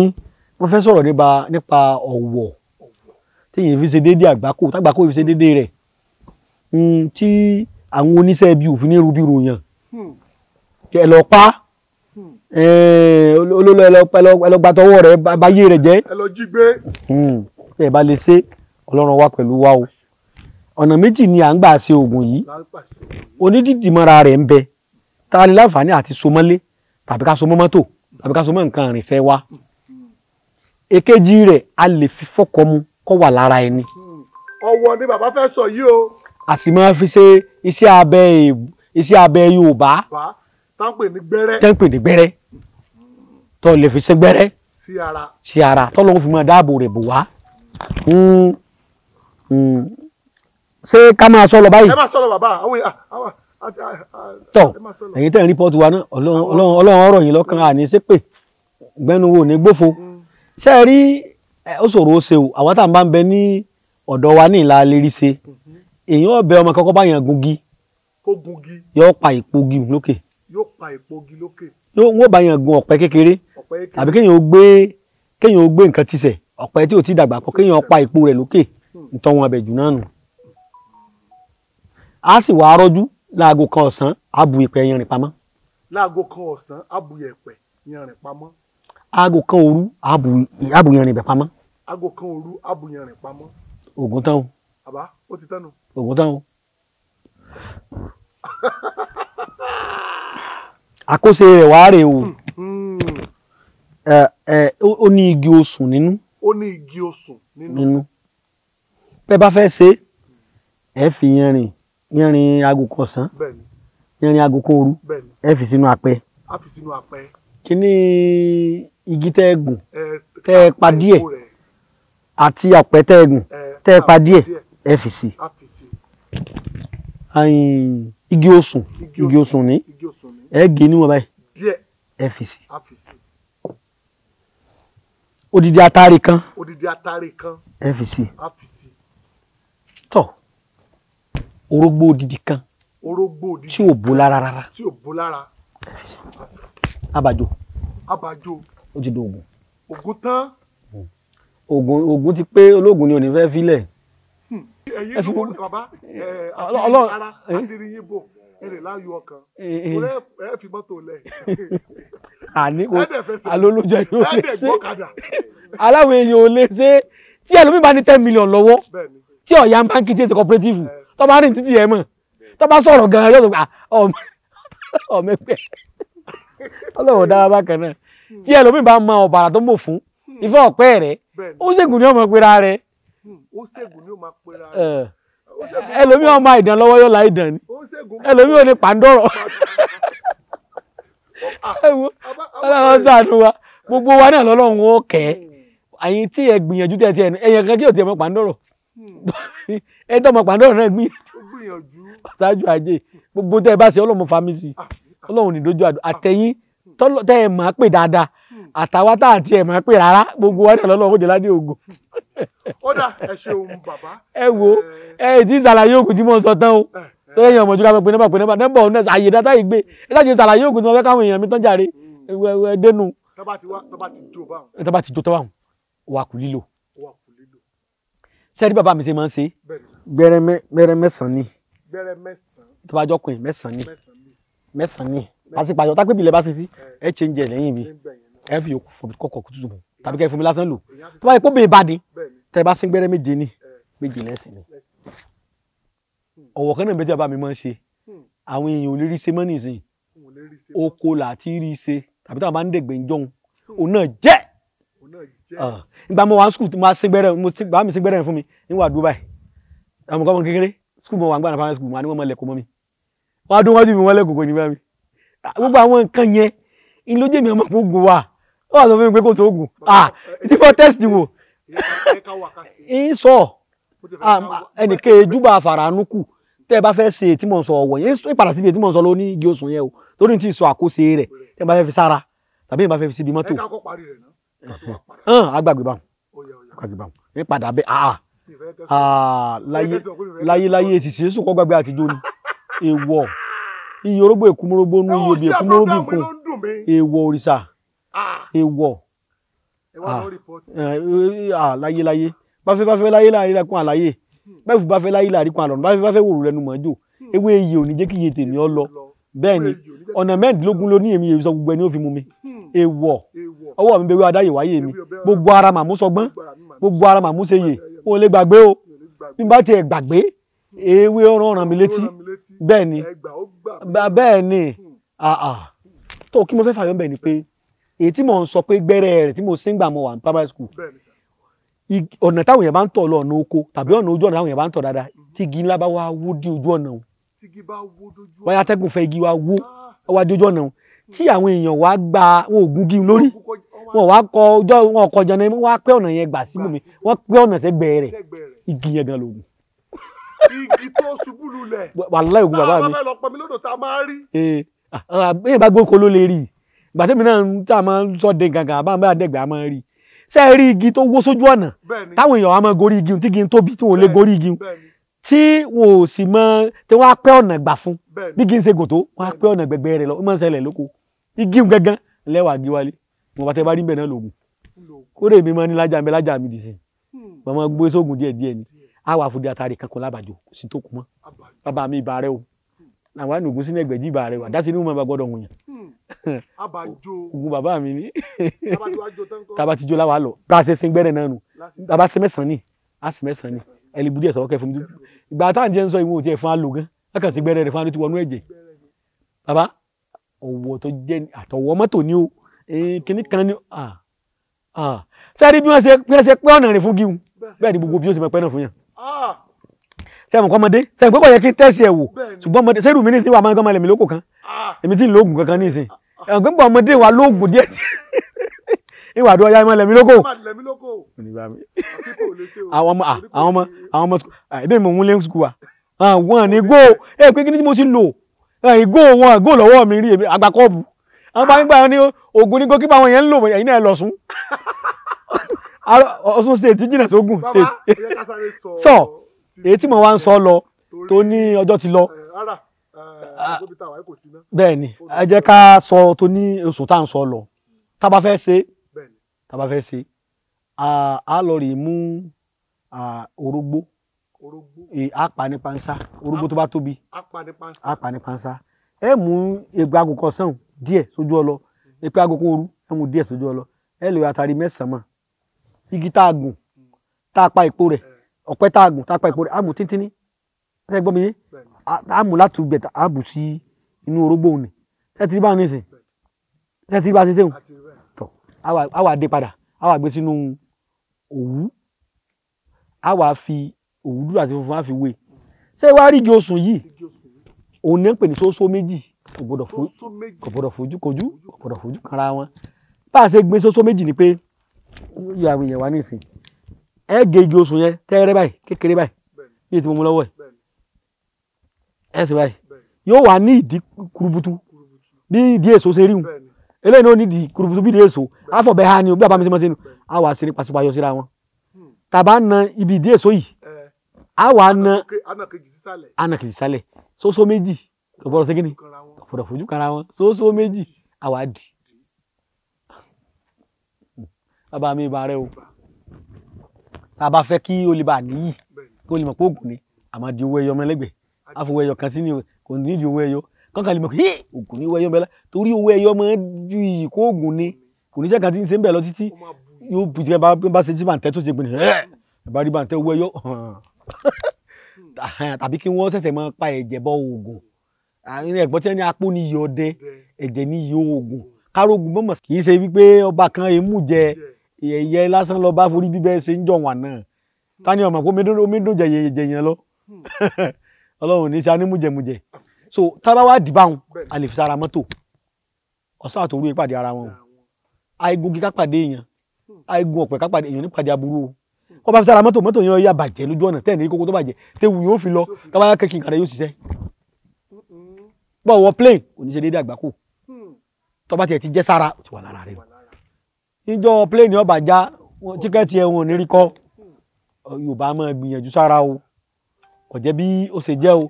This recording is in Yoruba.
Mo fẹ́ sọ̀rọ̀ nípa ọ̀wọ̀ téèyàn fi ṣe déédéé àgbákò, tágbákò fi ṣe déédéé rẹ̀, tí àwọn oníṣẹ́ ibi òfin ní rubí ròyàn. Ẹ lọ pa olólọ, ẹ lọ gba tọwọ́ rẹ̀ báyé rẹ̀ jẹ́. Ẹ lọ jí gbé. Ẹ bá lè ṣe, Ọlọ́run wà pẹ̀lú wa o. Ọ̀nà méjì ni à ń gbà ṣe oògùn yìí. Onídìdìmọ́ra rẹ̀ ń bẹ tá a lè láǹfààní àti somọ́lé, tàbí ká somọ́ mọ́tò, tàbí ká somọ́ nǹkan ìrìnsẹ̀ wa. Èkejì rẹ̀, a lè fi fọ́kọ mu kó wà lára ẹni. Ọ̀wọ̀ ni bàbá fẹ́ sọ yìí o. A sì máa fi ṣe iṣẹ́ abẹ Yorùbá. Tá ń pè ní gbẹ́rẹ́. Tẹ́ ń pè ní gbẹ́rẹ́, tó lè fi ṣe gbẹ́rẹ́ sí ara. Sí ara, tọ́lọ́hún fi máa dáàbò rẹ̀ bò wá. Ṣé ká máa sọ lọ báyìí? Ẹ máa sọ lọ, bàbá. Àwọn Tọ, ẹ̀yin tẹ́ ń report wa náà, Ọlọ́run ọ̀rọ̀ yìí lọ́kàn, àní ṣépè gbẹ́nu wo ní gbófo. Ṣé ẹ rí, ó ṣòro ó ṣe o. Àwọn tá à ń bá ń bẹ ní ọ̀dọ̀ wa ní ìlà lérí ṣe, èèyàn ọbẹ̀ ọmọ kọ́kọ́ bá yàn gungi. Kó gungi. Yóò pa ìpogi lókè. Yóò pa ìpogi lókè. Wọ́n bá yàn gun ọ̀pẹ kékeré, tàbí kéèyàn ó gbé nǹkan tisẹ̀ ọ̀pẹ tí ò ti dàgbà kọ, kéèyàn pa ìpo rẹ̀ lókè, ntọ́ wọn abẹ jù náà nù. A sì wá rọ́jú láago 1 ọ̀sán, á bu ìpẹ́ yanrìn pamọ́. Láago 1 ọ̀sán, á bu yẹ̀pẹ̀ yanrìn pamọ́. Aago 1 òru, á bu yanrìn bẹ̀ pamọ́. Aago 1 òru, á bu yanrìn pamọ́. Ògùn tán o. Bàbá, ó ti tánu. Ògùn tán o. Àkóso rẹ̀ wá rè o. Ẹ ẹ ó ní igi osùn nínú. Ó ní igi osùn nínú. Nínú. Bẹ́ẹ̀ bá fẹ́ ṣe, ẹ fi yanrìn aago 1 ọ̀sán, yanrìn aago 1 òru, ẹ fi sínú apẹ. Á fi sínú apẹ. Kíní igi tẹ́ ẹ gùn tẹ́ ẹ pa díẹ̀ àti ọ̀pẹ tẹ́ ẹ gùn tẹ́ ẹ pa díẹ̀, ẹ fi sí. Á fi sí. Igi osùn, igi osùn ní Igi osùn ní. Ẹ gé níwọ̀n báyìí. Díẹ̀. Ẹ fi sí. Á fi sí. Odidi atare kan. Odidi atare kan. Ẹ fi sí. Á fi sí. Tọ, orógbó odidi kan. Orógbó odidi. Tí ò bó lára rárá. Tí ò bó lára. Abàjò. Abàjò. Ó ti dògùn. Ògùn tán. Ògùn ti pé, ológun ni ò ní fẹ́ filẹ̀. Ẹ̀yin Ẹ fi ló gbogbo- bàbá ẹ àti ara àti rí yín bò, ẹ lè láyọ̀ ọkàn. Torí ẹ fi mọ́tò lẹ̀. Àní kò Ẹ dẹ̀ fẹsẹ̀. Alólójọ yóò Ẹ lè dẹ̀ ṣe. gbọ́kadà. Aláwọ̀ èèyàn ò lè ṣe. Tí ẹlòmíì bá ní 10 million lọ́wọ́, tí ọ̀yà báńkì, tí èsì cooperative, tó bá rìn títì ẹ̀ mọ̀, tó bá sọ̀rọ̀ gan-an, yóò sọ pé, "Ah, ọmọ ẹgbẹ́ Ọlọ́run dára." Bákan náà, tí ẹlòmíì bá mọ ọ̀bàrà tó mọ̀ fún ìfẹ́ ọ̀pẹ́ rẹ̀, ó ṣègùn ní ọmọ pera rẹ̀. Ó ṣègùn ní ó máa pera rẹ̀. Ó ṣègùn. Ẹlòmíì ọmọ àìdán lọ́wọ́, yóò láìdán ni. Ó ṣègùn. Ẹlòmíì ò ní pàǹdọ̀rọ̀. Ẹ wo, Ọlọ́run ṣàánú wa. Gbogbo wa náà lọ́lọ́run ó kẹ́ àyìn tí ẹ gbìyànjú tẹ̀ tí ẹ ẹ̀yàn kan kí ò tiẹ̀ mọ pàǹdọ̀rọ̀, ẹ tọ́ mọ pàǹdọ̀rọ̀ náà gbìyànjú. Ó gbìyànjú. Ṣáájú ajé, gbogbo tẹ́ ẹ bá ṣe, Ọlọ́run fa mi sí. Ọlọ́run ní dojú àdó àtẹ̀yìn tẹ́ ẹ máa pè dáadáa, àtàwa tá àti ẹ̀ máa pè rárá, gbogbo wa náà lọ́lọ́run ó jẹ́ ládé ògo. Ó dà, ẹ ṣeun, bàbá. Ẹ wo, ẹ ti ṣàlàyé ògùn tí mo sọ tán o. Tó yẹ ọmọ ojú ká pé nọ́mbà, pé nọ́mbà, nọ́mbà ọ̀hún náà àyè dáta yìí gbé. Ẹ láti ṣàlàyé ògùn tí mo fẹ́ káwọn èèyàn mi tán jàre. Ẹ dénú. Tó bá ti wá, tó bá ti jó báwọn. Ẹ tó bá ti jó tán báwọn, wà kù lílò. Ó wà kù lílò. Sẹ́ẹ̀rí, bàbá mi ṣe máa ń ṣe. Bẹ́ẹ̀ni. Gbẹ́rẹ́ 9 ni. Gbẹ́rẹ́ 9. Tó bá jọkùnrin, 9 ni. 9 ni. 9 ni pàṣípàṣọ tápébìlẹ̀ bá ṣe sí, ẹ ṣe ń jẹ lẹ́yìn mi. Nígbà yẹn náà. Ẹ fi yòókù fún mi kọ́kọ́ kútùtù mọ́, tàbí kẹ́ ẹ fún mi lásán lò. Èyàn á fi Tó bá yẹ kó bèè bá dín, Bẹ́ẹ̀ni. tẹ́ ẹ bá sín gbẹ́rẹ́ 7 ní 7 lẹ́sìn ni. Ọ̀wọ̀ kan náà bẹ́ẹ̀ tí bàbá mi máa ń ṣe, àwọn èèyàn ò lè rí ṣe mọ́ nísìnyí. Òun lè rí ṣe. Oko là ti rí ṣe, tàbí táwọn bá ń dẹ̀gbẹ̀ ń jọun, òun náà jẹ́. Òun náà jẹ́. Ah, ìgbà mo wà ní school tí mo máa sín gbẹ́rẹ́, mo ti bàbá mi sín gbẹ́rẹ́ fún mi níwà dúró báyìí. Àwọn ọmọ kékeré school mo wà ń gbà náà, primary school mo wà ní, wọ́n mọ̀ lẹ́kọ̀ọ́ mọ́ mi, wọ́n á dún wájú mi, wọ́n lẹ́kọ̀ọ́ kò ní bá mi. Ah, gbogbo àwọn nǹkan yẹn in ló jẹ́ mi ọmọ ogun wa. Ó wà sọ fún mi pé kò tó ogun, ah, tí mo test wò. Ẹ ká wà ká sí. Ń sọ. Ó ti fẹ́ ká wà. Ẹnìkan ejúbà fàrànúkù tẹ́ ẹ bá fẹ́ ṣe tí mò ń sọ ọ̀wọ̀ yẹn, ń padà síbi tí mò ń sọ ló ní igi osùn yẹn o, torí tí ì sọ àkóso rẹ̀, tẹ́ ẹ bá fẹ́ fi sára tàbí ẹ bá fẹ́ fi síbi mọ́tò. Ẹ ká kọ́ parí rẹ̀ náà. Ká tó wá padà. Hàn, agbàgbé báwọn. Ó yá, ó yá. Agbàgbé báwọn ní padà bẹ́ẹ̀, ah. Ìfẹ́ kẹ́ sọ. Ah, láyé Ìfẹ́ kẹ́ sọ pé ìfẹ́ kẹ́ láyé sọ. láyé èsì sí èsù kọ́ gbàgbé àtijọ́ ni èèwọ̀ iye orógbó èkúmórógbó nú Ẹ iye ò obì ṣe èkúmórógbó program kún ló ń dùn mí. èèwọ̀ òrìṣà. Ah. Èèwọ̀. Láyé láyé báfẹ́ báfẹ́ láyé láàrin ẹkún àlàyé bẹ́ẹ̀ fún báfẹ́ láyé láàrin kan àlọ́nà báfẹ́ báfẹ́ wòrò lẹ́nu mọ́jò ewé iye ò ní jẹ́ kí iye tèmi ọ lọ. Bẹ́ẹ̀ ni ọ̀nà 16 ló ní èmi èmi sọ gbogbo ẹni ó fi mú mi. Èèwọ̀ ọwọ́ mi bẹ̀rù adáyè wáyé mi. Gbogbo ara màmú sọgbọ́n, gbogbo ara màmú ṣe yè, wọn ò lè gbàgbé o. Bí n bá tiẹ̀ gbàgbé, ewé ọ̀ràn ràn mí létí. Bẹ́ẹ̀ ni bẹ́ẹ̀ ni tó kí mo fẹ́ fàyọ́ bẹ́ẹ̀ ni pé èyí tí mò ń sọ pé gbẹ́rẹ́ rẹ̀ tí mo sì ń gbà mo wà ní primary school, ọ̀nà táwọn èèyàn bá ń tọ̀ lọ ọ̀nà oko tàbí ọ̀nà ojú ọ̀nà táwọn èèyàn bá ń tọ̀ dáadáa, tí igi ńlá bá wá wó dé ojú ọ̀nà o, wáyà atẹ́gùn fẹ́ igi wá wó wá dé ojú ọ̀nà o, tí àwọn èèyàn wá gba wọn ò gun igi lórí, wọn wá kọ ọjọ́ wọn kọjá ní wọn wá pẹ́ ọ̀nà yẹn gbà síbòmí, wọ́n pẹ́ ọ̀nà sẹ́gbẹ̀ẹ́ rẹ̀, igi yẹn gan lògùn. Igi tó ṣubú lulẹ̀. Wàláhì ògùn bàbá mi. Náà bá fẹ́ lọ pọnmi lódò tá a máa rí. Bẹ́ẹ̀ bá gbóko ló lè rí i. Ìgbà tẹ́mi náà tá a máa ń sọ de gàngàn àbá bá dẹ̀gbẹ́ a máa ń rí i. Ṣé ẹ rí igi tó wó sójú ọ̀nà táwọn èèyàn á máa gorí igi tí igi ń tóbi tí wọn ò lè gorí igi tí wọn ò sì mọ tí wọ́n á pẹ́ ọ̀nà gbà fún bí igi ń ṣe gùn tó wọ́n á pẹ́ ọ̀nà gbẹgbẹ́ rẹ̀ lọ ó máa ń ṣẹlẹ̀ lóko. Igi gangan lẹ́wà gé wálé wọn bá tẹ bá rí bẹ́ẹ̀ náà lògùn. Kódé mi máa ní lájà mi lájà mi dì sí. Mo máa gbé sóògùn díẹ̀díẹ̀ ni. A wà fún di atari kankan lábàjọ kò sí tó kù mọ́. Bàbá mi ìbà rẹ o, àwọn ànùgún sínú ẹgbẹ̀jì ìbà rẹ o, àdásí inú mọ̀ bá gbọ́dọ̀ wọ̀nyàn. Ogun bàbá mi ní tàbá ti jó láwa lọ bá a ṣe sin gbẹ́rẹ̀ náà nù, bàbá ṣe mẹ́sàn-án ni, a sì mẹ́sàn-án ni, ẹlẹ́bù díẹ̀ sọ̀rọ̀ kẹ́ fún mi. Ìgbà táwọn jẹ́ ń sọ ìwọ̀n òtí ẹ̀ fún alo gan, lákàn sí gbẹ́rẹ̀ rẹ̀ fún alo ti wọnú ẹ̀jẹ̀. Bàbá ọ̀wọ̀ tó jẹ́ àtọ̀wọ́ mọ́tò ni o, kíní kan ni sẹ́ẹ̀rí bí wọ́n ṣe pẹ́ ọ̀nà rìn fún gíhun, bẹ́ẹ̀ ni gbogbo bí ó ṣe mọ̀ pẹ́ náà fún yàn. Sẹ́mu kọ́ ọmọdé sẹ́mu pé kò yẹ kí n tẹ́sí ẹ̀ wò, ṣùgbọ́n ọmọdé sẹ́rù mi ní ìsìn wà máa ń gbọ́n lẹ̀mí lóko kan, èmi tí ń lóògùn kankan ní ìsìn ẹ̀gbọ́n bọ̀ ọmọdé wa lóògùn díẹ̀ ìwà àdúrà ya máa lẹ̀mí lóko. Àwọn ọmọ ẹbí mi òun lé sukù wa wọn ní gò ẹ pé kí ni mo ti lò ìgò wọn gò lọ́wọ́ mi rí èmi àgbà kọ́ọ̀bù àwọn bá ń gbà ní oògùn ní gókípa àwọn yẹn ń lò ẹ̀yin náà lọ sùn. Ọ̀ṣun state jìnnà sógùn state sọ èyí tí mo wá ń sọ lọ tó ní ọjọ́ ti lọ. Bẹ́ẹ̀ ni ẹ jẹ́ ká sọ tó ní oṣù tá à ń sọ lọ tá bá fẹ́ ṣe tá bá fẹ́ ṣe a lọ rí mú orógbó a pa ní panṣá orógbó tó bá tóbi a pa ní panṣá ẹ mú egbò àgùkọ sàn díẹ̀ sójú ọlọ egbò àgùkọ òru ẹ mú díẹ̀ sójú ọlọ ẹ lè àtàrí mẹ́sàn-án mọ́ igi tá a gùn tá a pa èpo rẹ̀ ọ̀pẹ tá a gùn tá a pa èpo rẹ̀ á mú tíntínní ẹ gbọ́ mi yé á mú láti gbẹ̀ á bù sí inú orógbó òní ẹ ti rí báwọn nísìn ẹ ti rí bá a ṣe ṣéun tọ á wà dé padà á wà gbé sínú òwú á wà fi òwú dúdú àti funfun á fi wé ṣé wàá rí igi osùn yìí òun ní ń pè ní sósó méjì kò gbọdọ̀ fojú kojú kò gbọdọ̀ fojú kanra wọn bá a ṣe gbé sósó méjì ni pé yọ àwọn èèyàn wá nísìn ẹ gé igi osùn yẹn tẹ́rẹ́ báyìí kékeré báyìí bí ètò mo lọ́wọ́ ẹ̀ ẹ sì báyìí yóò wà ní ìdí kurubutu bí ìdí èso ṣe rí wọn eléyìí náà ní ìdí kurubutu bí ìdí èso àfọ̀bẹ́ ha ni o bí bàbá mi ṣe máa ṣe nu a wà sí ní pàṣípàyọ síra wọn tàbá na ibi ìdí èso yìí a wà na ana kejì sálẹ̀ sósó méjì kò gbọdọ̀ ṣe kíni kò gbọdọ̀ fojú kanra wọn sósó méjì a wà dì bàbá mi ìbà rẹ o tá a bá fẹ́ kí o lè bá níyì kí o lè mọ̀ pé oògùn ni àmọ́ di owó ẹyọ mẹ́lẹ́gbẹ̀ẹ́ àfọwọ́ ẹyọ kan sí ni kò ní di owó ẹyọ kankan lè mọ̀ pé oògùn ní owó ẹyọ mẹ́lá torí owó ẹyọ máa ń ju iyì kó oògùn ni kò ní sẹ́kàn tí ń ṣe ń bẹ̀ lọ títí yóò bu jẹ́ bá ṣe tí bàǹtẹ́ tó ṣe gbìn ẹ́ bá rí bàǹtẹ́ owó ẹyọ tàbí kí wọ́n ṣẹ̀ṣẹ̀ máa pa ẹ̀jẹ̀ bọ oògùn ẹ̀gbọ́n tí wọ́n ní apó ní iye ọdẹ ẹ̀jẹ̀ ní iye oògùn kárógùn mọ̀mọ́ kì í ṣe wípé ọba kan èémú jẹ ẹyẹ lásán lọ bá forí bíbẹ́ ṣe ń jọ wà náà tani ọmọ kó omi dùn jẹ yẹn lọ Ọlọ́run ní sani mújẹmújẹ so tábà wá dìbàwọn a lè fi sára mọ́tò ọ̀sán àtòrú ìpàdé ara wọn o àìgùn kíká pàdé èèyàn àìgùn ọ̀pẹ̀ ká pàdé èèyàn nípàdé aburú o kọ́ bá fi sára mọ́tò mọ́tò yẹn yà bàjẹ́ lójú ọ̀nà tẹ́ẹ̀ ní kókó tó bàjẹ́ téwu yóò fi lọ tábà yá kẹ́kì nǹkan rẹ̀ yóò ṣiṣẹ́ bọ́ wọ plane kò ní ṣe déédéé àgbákò tọ́ba tiẹ̀ ti jẹ́ sára ó ti wà lára rẹ̀ níjọ́ plane ọba já tíkẹ́ẹ̀tì ẹ̀ wọn ò ní rí kọ́ Yorùbá máa gbìyànjú sára o kò jẹ́ bí ó ṣe jẹ́ o.